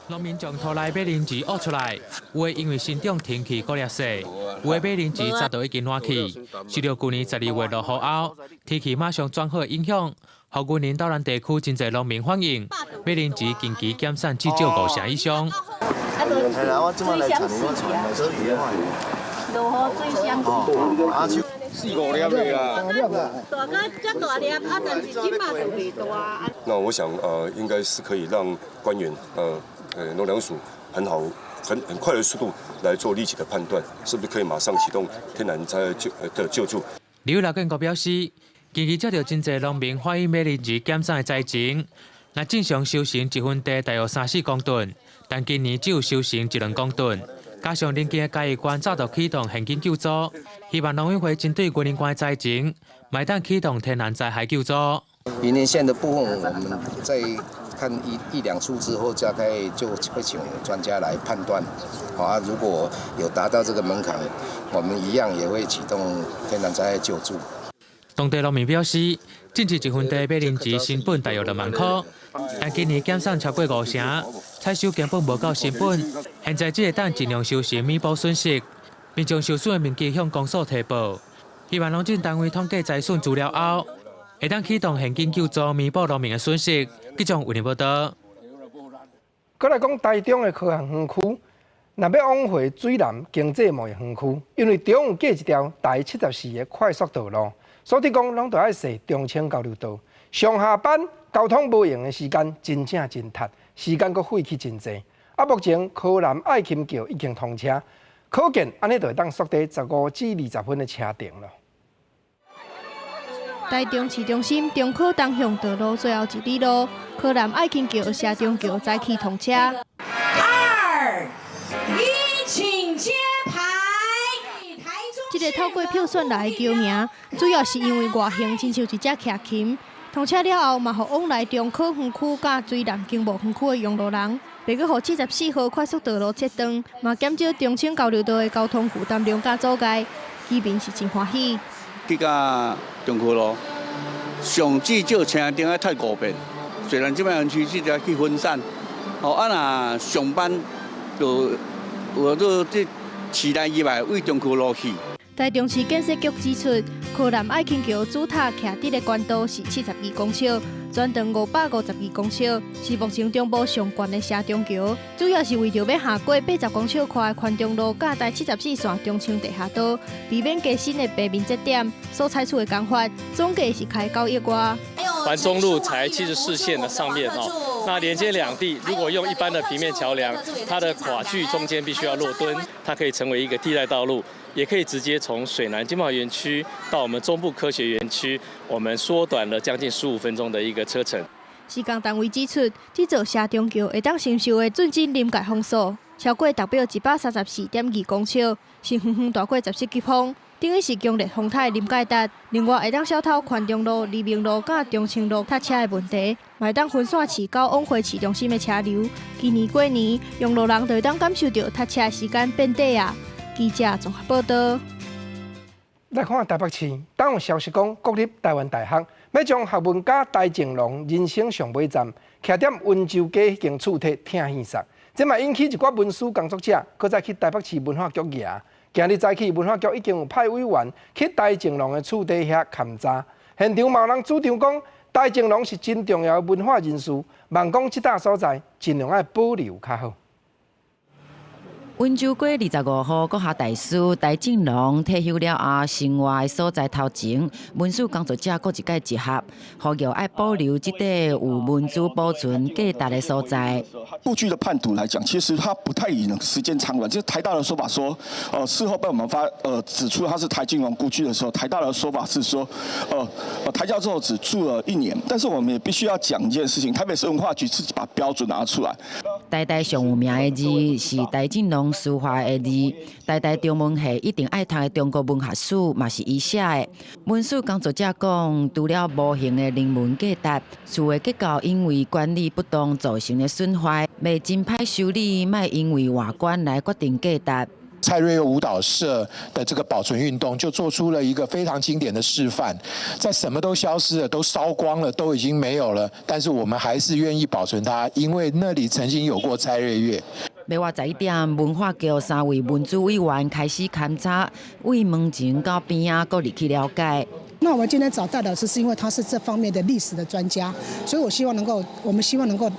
農民將土內馬鈴薯挖出來，有的因為生長天氣過熱細，有的馬鈴薯早就已經爛去。受著舊年12月落雨後，天氣馬上轉好的影響，予雲林斗南地區真濟農民反映，馬鈴薯近期減產至少五成以上。落雨水傷四五粒的啦，大甲遮大粒，啊，但是這馬就袂大。那我想，應該是可以讓官員，農糧署很好、很快的速度來做立即的判斷，是不是可以馬上啟動天然災的救助？劉建國表示，近期接著真濟農民反映馬鈴薯減產的災情，若正常收成一分地大約三四公噸，但今年只有收成一兩公噸。加上鄰近的嘉義縣早就啟動現金救助，希望農委會針對雲林縣的災情，嘛會當啟動天然災害救助。雲林縣的部分，我們在看一兩處之後，大概就會請專家來判斷。好啊，如果有達到這個門檻，我們一樣也會啟動天然災害救助。當地農民表示，種植一分地馬鈴薯成本大約2萬塊，但今年減產超過五成，採收根本無夠成本。現在只會當盡量收成彌補損失，並將受損的面積向公所提報。希望農政單位統計災損資料後，會當啟動現金救助彌補農民的損失。記者為您報導。閣來講台中的科學園區，若欲往回水南經濟貿易園區，因為中有過一條台74的快速道路。所以講，攏著愛踅中清交流道，上下班交通無閒的時間，真正真窒，時間閣費去真濟。啊，目前柯南愛琴橋已經通車，可見按呢就會當縮短15至20分的車程了。台中市中心中科東向道路最後一里路，柯南愛琴橋社中橋早起通車。二一，請揭牌。這個透過票選來的橋名，主要是因為外形親像一隻徛琴。通車了後，嘛予往來中科園區佮水南經貿園區的用路人，袂閣予74號快速道路切斷，嘛減少中清交流道的交通負擔量佮阻礙，居民是真歡喜。去到中科路，上至少車頂愛褪五遍，雖然這擺園區這條去分散，哦啊若上班就有做這市內以外為中科路去。台中市建設局指出，柯南愛卿橋主塔徛佇的懸度是72公尺，全長552公尺，是目前中部上懸的斜中橋。主要是為著欲跨過80公尺寬的寬中路，佮台74線中清地下道，避免加新的平面節點所採取的工法，總計是開9億外。環中路才74線的上面哦，那連接兩地，如果用一般的平面橋梁，它的跨距中間必須要落墩，它可以成為一個替代道路，也可以直接從水湳經貿園區到我們中部科學園區，我們縮短了將近15分鐘的一個車程。施工單位指出，這座斜中橋會當承受的準繩臨界風速超過達標134.2公尺，是遠遠大過14級風，等於是強烈風颱臨界值。另外，會當消除寬中路、黎明路佮中清路塞車的問題，嘛會當分散市郊往回市中心的車流。今年過年，用路人就會當感受著塞車時間變短啊！記者綜合報道。來看台北市，當有消息講，國立臺灣大學欲將學問家台靜農人生上尾站，徛佇溫州街彼間厝體拆去煞，這嘛引起一寡文史工作者，閣再去台北市文化局詈。今日早起，文化局已經有派委員去台靜農的厝地遐勘查，現場嘛有人主張講，台靜農是真重要的文化人士，望講這搭所在盡量愛保留較好。溫州街25號國學大師台靜農退休了後，生活的所在頭前，文史工作者閣一擺集合，呼籲愛保留這塊有文資保存價值的所在。故居的判讀來講，其實它不太以時間長短。就是台大的說法說，事後被我們發，指出它是台靜農故居的時候，台大的說法是說，台教授只住了一年。但是我們也必須要講一件事情，台北市文化局自己把標準拿出來。台大上有名的字是台靜農書法的字，台大中文系一定愛讀的中國文學史嘛是伊寫的。文史工作者講，除了無形的人文價值，厝的結構因為管理不當造成的損壞，袂真歹修理，莫因為外觀來決定價值。蔡瑞月舞蹈社的這個保存運動就做出了一個非常經典的示範，在什麼都消失了、都燒光了、都已經沒有了，但是我們還是願意保存它，因為那裡曾經有過蔡瑞月。欲外11點，文化局三位文資委員開始勘查，對門前到邊仔，閣入去了解。那我們今天找戴老師，是因為他是這方面的歷史的專家，所以我希望能夠，我們希望能夠，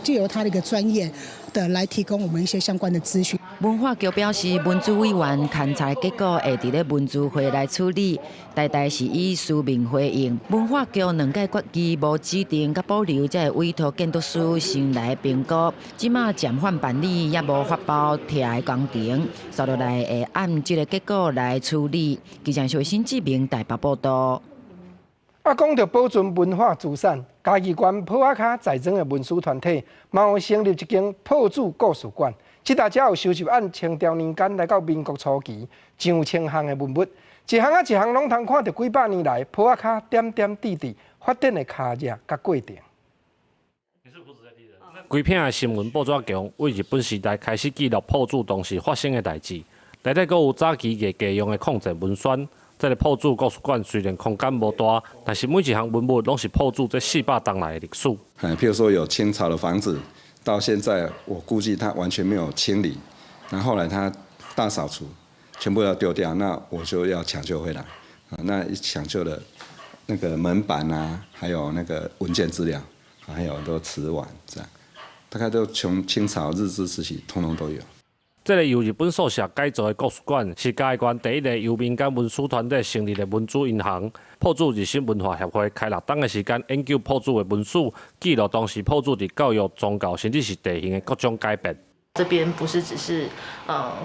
借由他的一個專業的來提供我們一些相關的資訊。文化局表示，文資委員勘查結果會佇咧文資會來處理，台大是以書面回應。文化局兩屆決議無指定佮保留，才會委託建築師先來評估。這馬暫緩辦理，也無發包拆的工程，紲落來會按這個結果來處理。記者徐新志明台北報道。啊，講著保存文化資產，嘉義縣埔仔跤在莊的文史團體，嘛有成立一間朴子故事館。這搭遮有收集按清朝年間來到民國初期上千項的文物，一項仔一項攏通看著幾百年來埔仔跤點點滴滴發展的跤跡佮過程。規片的新聞報紙牆，對日本時代開始記錄朴子當時發生的代誌，內底閣有早期藝家用的抗戰文宣。這个朴子故事館雖然空間無大，但是每一項文物攏是朴子這400冬來的歷史。譬如說有清朝的房子，到現在我估計他完全沒有清理，那後來他大掃除，全部要丟掉，那我就要搶救回來。啊，那一搶救了那個門板啊，還有那個文件資料，還有很多瓷碗，這樣，大概都從清朝日治時期，通通都有。這個由日本宿舍改造的故事館，是嘉義縣第一个由民間文史團體成立的文資銀行。朴子日新文化協會開6冬的時間，研究朴子的文史，記錄當時朴子佇教育、宗教，甚至是地形的各種改變。這邊不是只是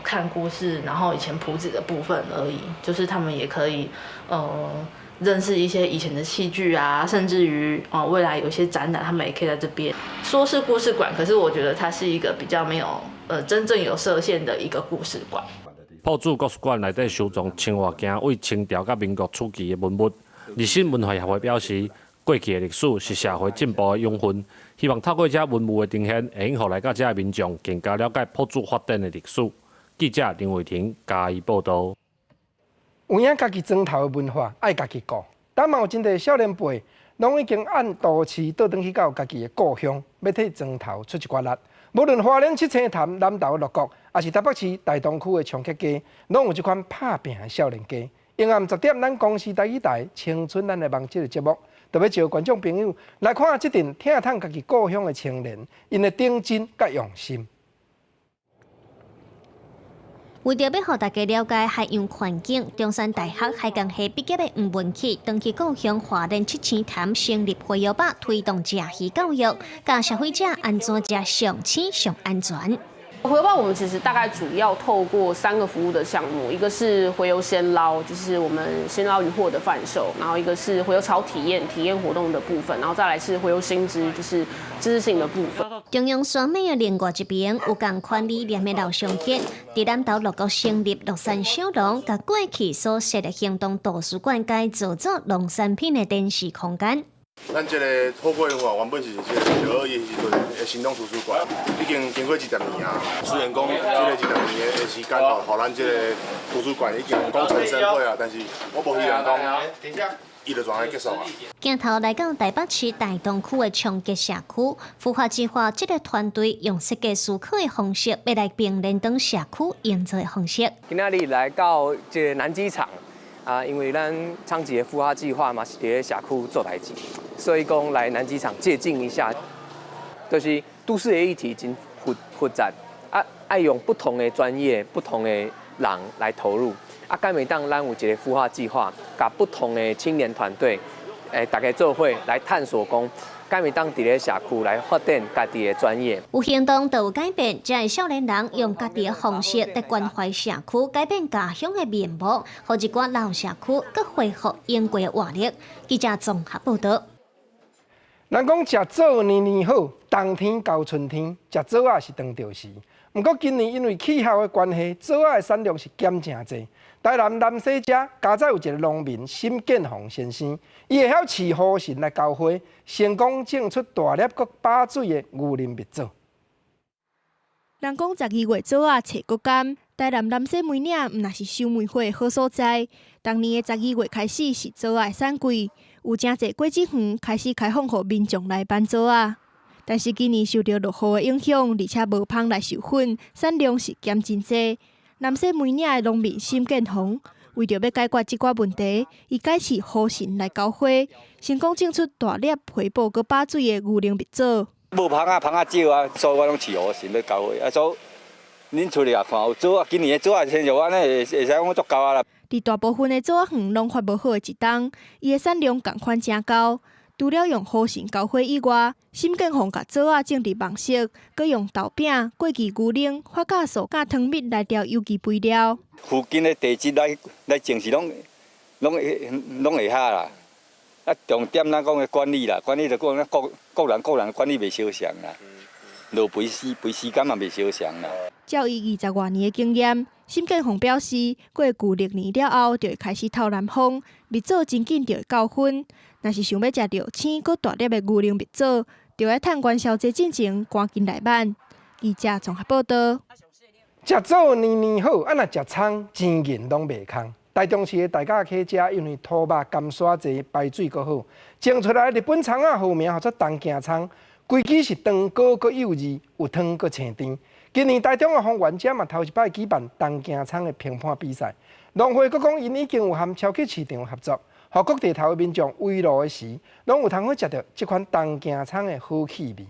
看故事，然後以前朴子的部分而已，就是他們也可以認識一些以前的器具啊，甚至於未來有些展覽，他們也可以在這邊。說是故事館，可是我覺得它是一個比較沒有真正有設限的一個故事館。朴子故事館內底收藏千外件對清朝佮民國初期的文物。日新文化協會表示，過去的歷史是社會進步的養分，希望透過這文物的呈現，會用予來到遮的民眾更加了解朴子發展的歷史。記者林偉霆嘉義報道。有影家己磚頭的文化愛家己顧，但嘛有真濟少年輩攏已經按都市倒轉去到家己的故鄉，欲替莊頭出一寡力。無論花蓮七星潭、南投鹿谷，抑是台北市大東區的松吉街，攏有這款拍拚的少年家。下暗10點，咱公視台語台《青春咱的夢》這个節目，特別招觀眾朋友來看這陣疼痛家己故鄉的青年，𪜶的頂真佮用心。為著欲予大家了解海洋環境，中山大學海工系畢業的吳文啟，轉去故鄉花蓮七星潭成立洄游吧，推動食魚教育，教消費者按怎食上鮮上安全。洄游吧，我們其實大概主要透過三個服務的項目，一個是洄游鮮撈，就是我們鮮撈漁獲的販售，然後一個是洄游潮體驗體驗活動的部分，然後再來是洄游新知，就是知識性的部分。中央山脈的另外一邊有仝款理念的劉尚傑，佇南投鹿谷成立鹿山小農，共過去所設的行動圖書館改造做農產品的展示空間。咱這个透過文化原本是這个九二一時陣的行動圖書館，已經經過二十年啊。雖然講這个二十年的時間吼，予咱這个圖書館已經功成身退啊，但是我無希望講伊就按呢結束啊。鏡頭來到台北市大東區的松吉社區，孵化計劃這个團隊用設計思考的方式，欲來並連登社區營造的方式。今仔日來到這个南機場。啊，因為咱昌吉的孵化計劃嘛是佇咧社區做代誌，所以講來南機場借鏡一下，就是都市的議題真複雜，啊，愛用不同的專業、不同的人來投入，啊，敢會當咱有一个孵化計劃，共不同的青年團隊，大家做伙來探索講，敢會當佇咧社區來發展家己的專業。有行動就有改變，這个少年人用家己的方式來關懷社區，改變家鄉的面貌，予一寡老社區閣恢復應過的活力。記者綜合報導。人講食棗年年好，冬天到春天食棗仔是當著時。毋過今年因為氣候的關係，棗仔的產量是減誠濟。台南南勢遮佳哉有一个農民沈建宏先生，伊會曉飼雨神來澆花，成功種出大粒閣飽水的牛奶蜜棗。人講12月棗仔冊閣甘，台南南勢梅嶺毋但是收梅花的好所在。當年的12月開始是棗仔的產季，有誠濟果子園開始開放予民眾來挽棗仔。但是今年受著落雨的影響，而且無蜂來授粉，產量是減真濟。南勢梅嶺的農民沈建宏為著欲解決這寡問題，伊改飼雨神來澆花，成功種出大粒皮薄閣飽水的牛奶蜜棗。無蜂仔，蜂仔少啊，所以我攏飼雨神欲澆花。啊，所以恁出來也看有棗仔，今年的棗仔親像按呢，會使講足夠啊啦。佇大部分的棗仔園攏發無好的一冬，伊的產量仝款誠高。除了用雨神澆花以外，沈建宏共棗仔種佇網室，閣用豆餅、過期牛奶、發酵素佮糖蜜來調有機肥料。附近的地質來種是攏會合啦。啊，重點咱講的管理啦，管理就講咱各人管理袂相仝啦，落肥時間嘛袂相仝啦。照伊20外年的經驗，沈建宏表示，過舊曆年了後，就會開始透南風，蜜棗真緊就會夠薰。若是想欲食著青閣大粒的牛奶蜜棗，就愛趁元宵節進前趕緊來挽。記者綜合報導。食棗年年好，啊若食蔥錢銀攏袂空。台中市的大甲溪遮，因為土肉甘沙濟，排水閣好，種出來的日本蔥仔號名號做東京蔥，規支是長高閣幼稚，有湯閣青甜。今年台中的豐原遮嘛頭一擺舉辦東京蔥的評判比賽，農會閣講𪜶已經有和超級市場合作，予各地頭的民眾圍爐的時，攏有通好食著這款東京蔥的好氣味。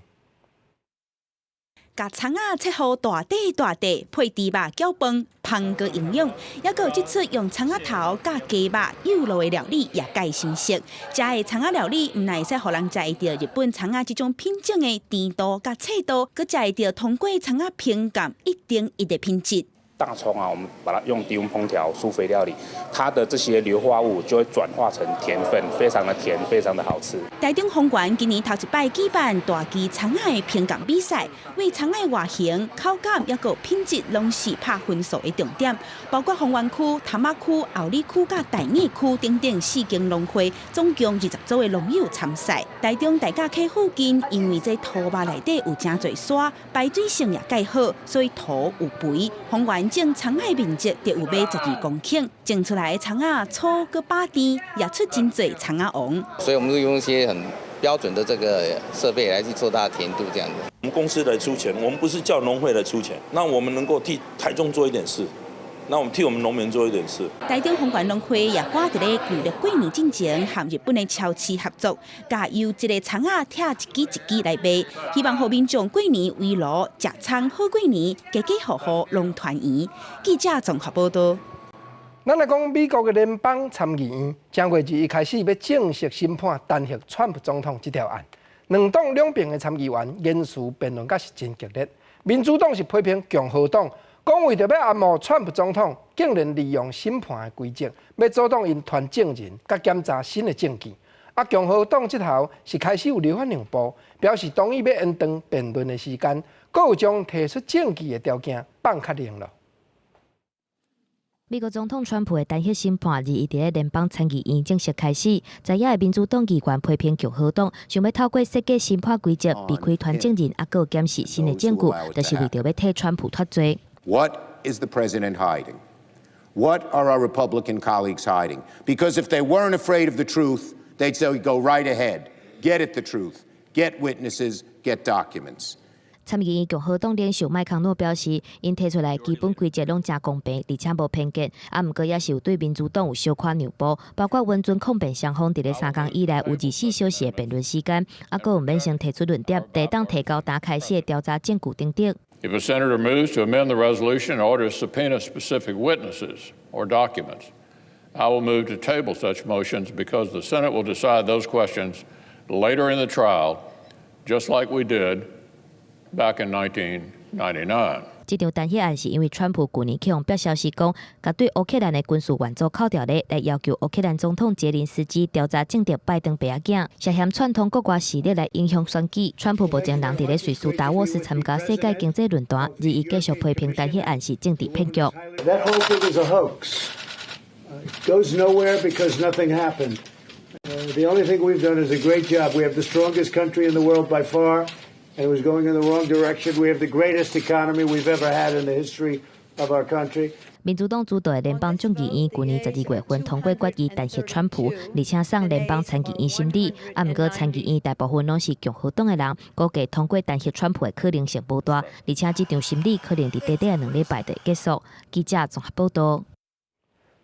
共蔥仔切予大塊大塊，配豬肉攪飯，芳閣營養。抑閣有這齣用蔥仔頭佮雞肉幼露的料理也蓋新鮮。食的蔥仔料理，毋但會使予人食會著日本蔥仔這種品種的甜度佮脆度，閣食會著通過蔥仔評鑑一等一的品質。大蔥啊，我們把它用低溫烹調、舒肥料理，它的這些硫化物就會轉化成甜分，非常的甜，非常的好吃。台中豐原今年頭一擺舉辦大支蔥仔的評鑑比賽，為蔥仔外形、口感抑閣品質，攏是拍分數的重點。包括豐原區、潭仔區、后里區佮大雅區等等四間農會，總共20組的農友參賽。台中大甲溪附近，因為這土肉內底有誠濟沙，排水性也蓋好，所以土有肥。豐原種蔥仔的面積就有欲12公頃，種出來的蔥仔粗閣飽甜，也出真濟蔥仔王。所以我們會用一些很標準的這個設備來去做它的甜度，這樣子。我們公司來出錢，我們不是叫農會來出錢，那我們能夠替台中做一點事，那我們替我們農民做一點事。台中豐原農會也趕佇咧舊曆過年進前，和日本的超市合作，共由一個蔥仔拆一支一支來賣，希望予民眾過年圍爐食蔥好過年，家家戶戶攏團圓。記者綜合報道。咱來講美國的聯邦參議院，正月21開始欲正式審判彈劾川普總統這條案。兩黨兩邊的參議員言辭辯論閣是真激烈。民主黨是批評共和黨，講為著欲掩護川普總統，竟然利用審判的規則，欲阻擋𪜶傳證人佮檢查新的證據。啊，共和黨這頭是開始有立法讓步，表示同意欲延長辯論的時間，閣有將提出證據的條件放較靈了。美國總統川普的彈劾審判，21佇咧聯邦參議院正式開始。在野的民主黨議員批評共和黨，想欲透過設計審判規則，避開傳證人，抑閣檢視新的證據，就是為著欲替川普脫罪。 What is the president hiding? What are our Republican colleagues hiding? Because if they weren't afraid of the truth, they'd say, go right ahead, get at the truth, get witnesses, get documents. 參議院共和黨領袖麥康諾表示，𪜶提出來基本規則攏誠公平，而且無偏見。啊，毋過也是有對民主黨有小可讓步，包括允准控辯雙方佇咧3工以內有24小時的辯論時間，啊，閣有免先提出論點，抵擋提交今開始的調查證據等等。 If a senator moves to amend the resolution in order to subpoena specific witnesses or documents, I will move to table such motions because the Senate will decide those questions later in the trial, just like we did back in 1999. 這場彈劾案是因為川普舊年去予爆消息講，共對烏克蘭的軍事援助扣掉咧，來要求烏克蘭總統澤連斯基調查證實拜登爸仔囝涉嫌串通國外勢力來影響選舉。川普目前人佇咧瑞士達沃斯參加世界經濟論壇，21繼續批評彈劾案是政治騙局。 That whole thing is a hoax. It goes nowhere because nothing happened. The only thing we've done is a great job. We have the strongest country in the world by far. And it was going in the wrong direction. We have the greatest economy we've ever had in the history of our country. 民主黨主導的聯邦眾議院舊年12月份通過決議彈劾川普，而且送聯邦參議院審理。啊，毋過參議院大部分攏是共和黨的人，估計通過彈劾川普的可能性無大。而且這場審理可能佇短短的2禮拜就會結束。記者綜合報道。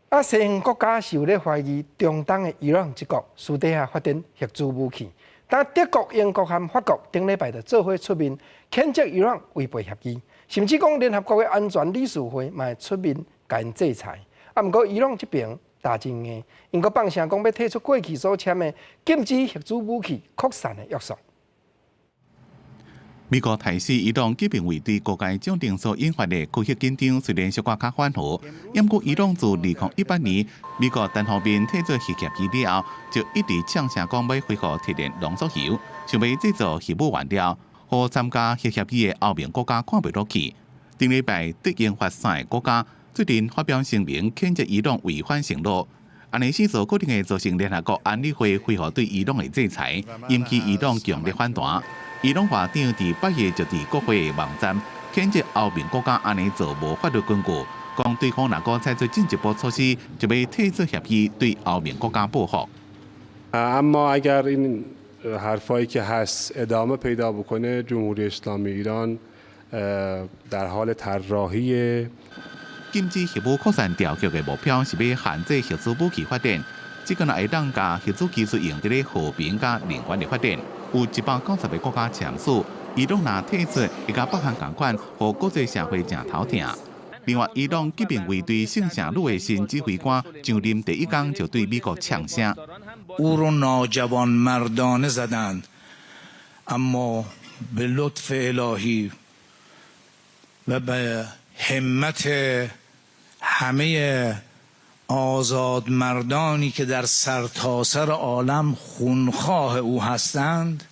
啊，西方國家是有咧懷疑中東的伊朗這國私底下發展核子武器。但德國、英國和法國頂禮拜就做伙出面譴責伊朗違背協議，甚至講聯合國的安全理事會嘛會出面共𪜶制裁。啊，毋過伊朗這邊焦真硬，𪜶閣放聲講欲退出過去所簽的禁止核子武器擴散的約束。美國提示伊朗革命衛隊高階將領所引發的區域緊張，雖然小可較緩和，毋過伊朗自2018年美國單方面退出核協議了後，就一直嗆聲講欲恢復提煉濃縮鈾，想欲製造核武原料，予參加核協議的歐盟國家看袂落去。頂禮拜德英法三个國家最近發表聲明，譴責伊朗違反承諾，按呢勢做可能會造成聯合國安理會恢復對伊朗的制裁，引起伊朗強烈反彈。伊朗外長佇8月就佇國會網站譴責歐盟國家按呢做無法律根據，講對方若閣採取進一步措施，就欲退出協議，對歐盟國家報復。 اما اگر این حرفایی که هست ادامه پیدا بکنه جمهوری اسلامی ایران در حال طراحی 禁止核武擴散條約的目標是欲限制核子武器發展，這個若會當共核子技術用佇咧和平佮能源的發展。有190個國家簽署，伊朗若退出，會佮北韓仝款，予國際社會誠頭疼。另外，伊朗革命衛隊聖城旅的新指揮官上任第一工就對美國嗆聲。 او رو ناجوانمردانه زدند اما به لطف الهی و به همت همه آزاد مردانی که در سرتاسر عالم خونخواه او هستند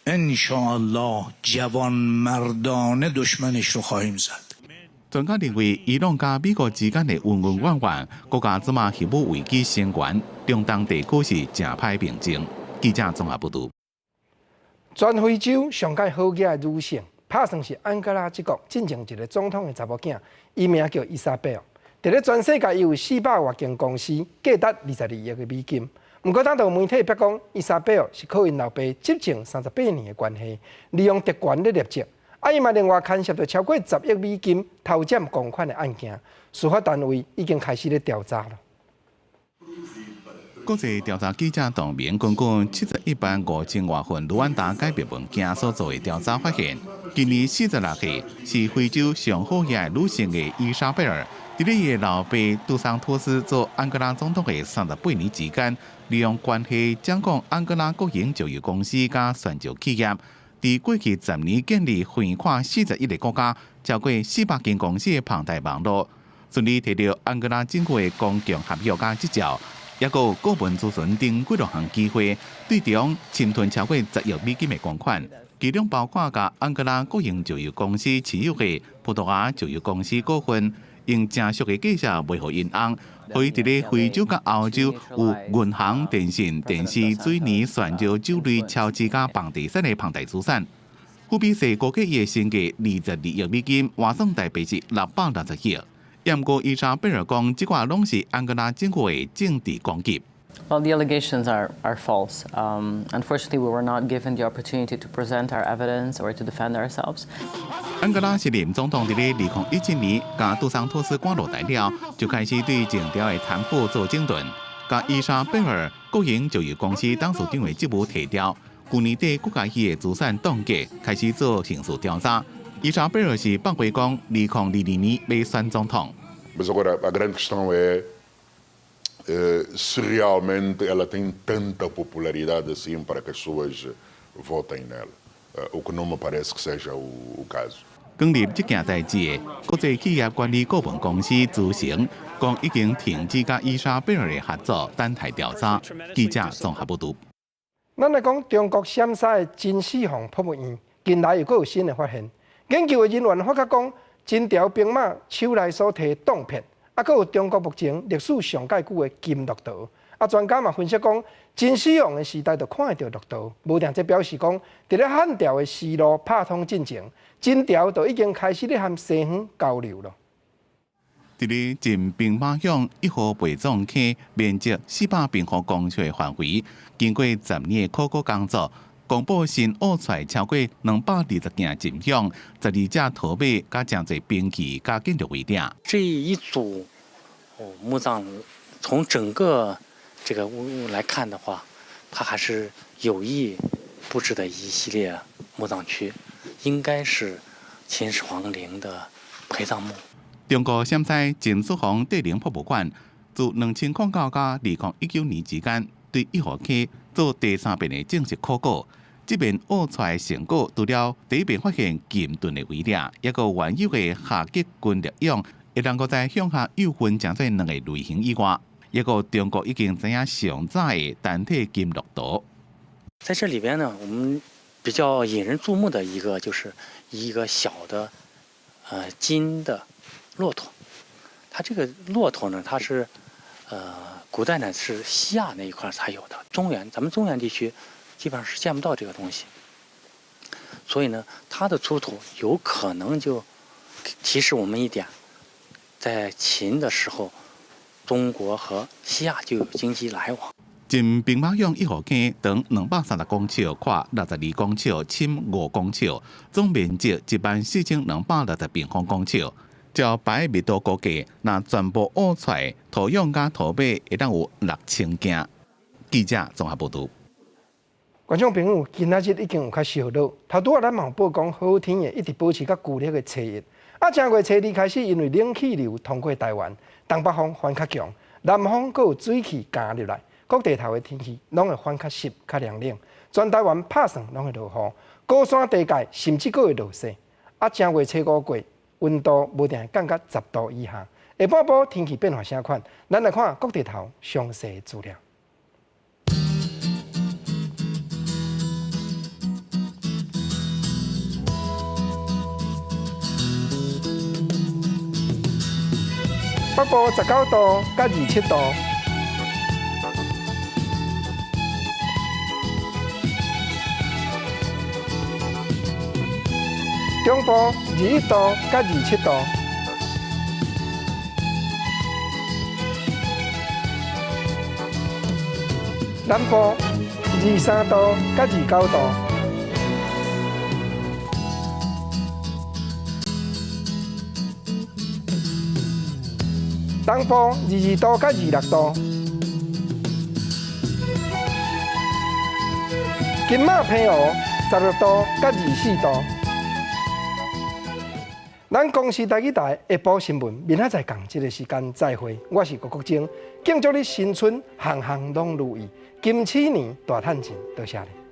انشاءالله جوانمردانه دشمنش رو خواهیم زد. 專家認為，伊朗佮美國之間的恩恩怨怨，閣加這馬核武危機升懸，中東地區是誠歹平靜。記者綜合報導。全非洲上蓋好額的女性，拍算是安哥拉這國進前一个總統的查某囝，伊名叫伊莎貝爾。佇咧全世界，伊有400外間公司，價值22億的美金。毋過，當時媒體白講，伊莎貝爾是靠𪜶老爸執政38年的關係，利用特權咧立政。啊，伊嘛另外牽涉著超過10億美金偷佔公款的案件，司法單位已經開始咧調查了。國際調查記者同盟根據71萬5千外份盧安達解密文件所做的調查發現，今年46歲是非洲上好額女性的伊莎貝爾，佇咧伊的老爸杜桑托斯做安哥拉總統的38年之間，利用關係掌控安哥拉國營石油公司佮石油企業，佇過去10年建立橫跨41个國家、超過400間公司的龐大網路，順利提著安哥拉政府的公共合約佮執照。抑閣有顧問諮詢等幾落項機會，對中侵吞超過10億美金的公款，其中包括共安哥拉國營石油公司持有的葡萄牙石油公司股份，用誠俗的價數賣予𪜶翁，予伊佇咧非洲佮歐洲有銀行、電信、電視、水泥、石油、酒類、超市佮房地產的龐大資產。富比士估計伊的身價22億美金，換算台幣是660億。毋過伊莎貝爾講，這寡攏是安哥拉政府的政治攻擊。 Well, the allegations are false. Unfortunately, we were not given the opportunity to present our evidence or to defend ourselves. 安哥拉時任總統佇咧2017年，共杜桑托斯趕落台了，就開始對政調的貪腐做整頓，共伊莎貝爾國營石油公司董事長的職務提調。去年底，閣共伊的資產凍結，開始做刑事調查。伊莎貝爾是放話講，2022年欲選總統。 Mas agora a grande questão é se realmente ela tem tanta popularidade assim para que as pessoas votem nela, o que não me parece que seja o caso. 扛入這件代誌的國際企業管理顧問公司資誠講，已經停止佮伊莎貝爾的合作，等待調查。記者綜合報導。咱來講中國陝西的秦始皇博物院，近來又閣有新的發現。研究的人員發覺講，秦朝兵馬手內所提銅片，啊，閣有中國目前歷史上蓋久的金駱駝。啊，專家嘛分析講，秦始皇的時代就看會著駱駝，無定這表示講，佇咧漢朝的絲路拍通進前，秦朝就已經開始咧和西方交流囉。佇咧秦兵馬俑一號陪葬坑面積400平方公尺的範圍，經過10年的考古工作，公布新挖出來超過220件秦俑、12隻駝馬、佮誠濟兵器、佮建築遺跡。這一組墓葬，從整個這個物來看的話，它還是有意佈置的一系列墓葬區，應該是秦始皇陵的陪葬墓。中國陝西秦始皇帝陵博物館自2009到2019年之間，對一號坑做第三遍的正式考古。這遍挖出來成果，除了第一遍發現金盾的遺跡，抑閣原有的下級軍力俑，會能夠在向下又分成做兩個類型以外，抑閣中國已經知影上早的單體金駱駝。在這裡邊呢，我們比較引人注目的一個就是一個小的，金的駱駝。它這個駱駝呢，它是，古代呢是西亞那一塊才有的，中原，咱們中原地區基本上是見不到這個東西。所以呢，它的出土有可能就提示我們一點，在秦的時候，中國和西亞就有經濟來往。秦兵馬俑一號坑長230公尺，闊62公尺，深5公尺，總面積14,260平方公尺。照白密度估計，若全部挖出來，土俑佮駝馬會當有6000件。記者綜合報導。觀眾朋友，今仔日已經有較燒熱，頭拄仔咱嘛有報講，好天會一直保持較舊曆的初一。啊，正月初二開始，因為冷氣流通過台灣，東北風反較強，南風閣有水汽加入來，各地頭的天氣攏會反較濕、較涼冷。全台灣拍算攏會落雨，高山地界甚至閣會落雪。啊，正月初五過，溫度無定會降到10度以下。下半晡天氣變化啥款？咱來看各地頭詳細資料。北部19度佮27度。中部21度到27度。南部23度到29度。東部22度到26度。金馬澎湖16度到24度。咱公視台語台下晡新聞，明仔載仝這个時間再會。我是郭國晶，敬祝你新春行行攏如意，金鼠年大趁錢，多謝你。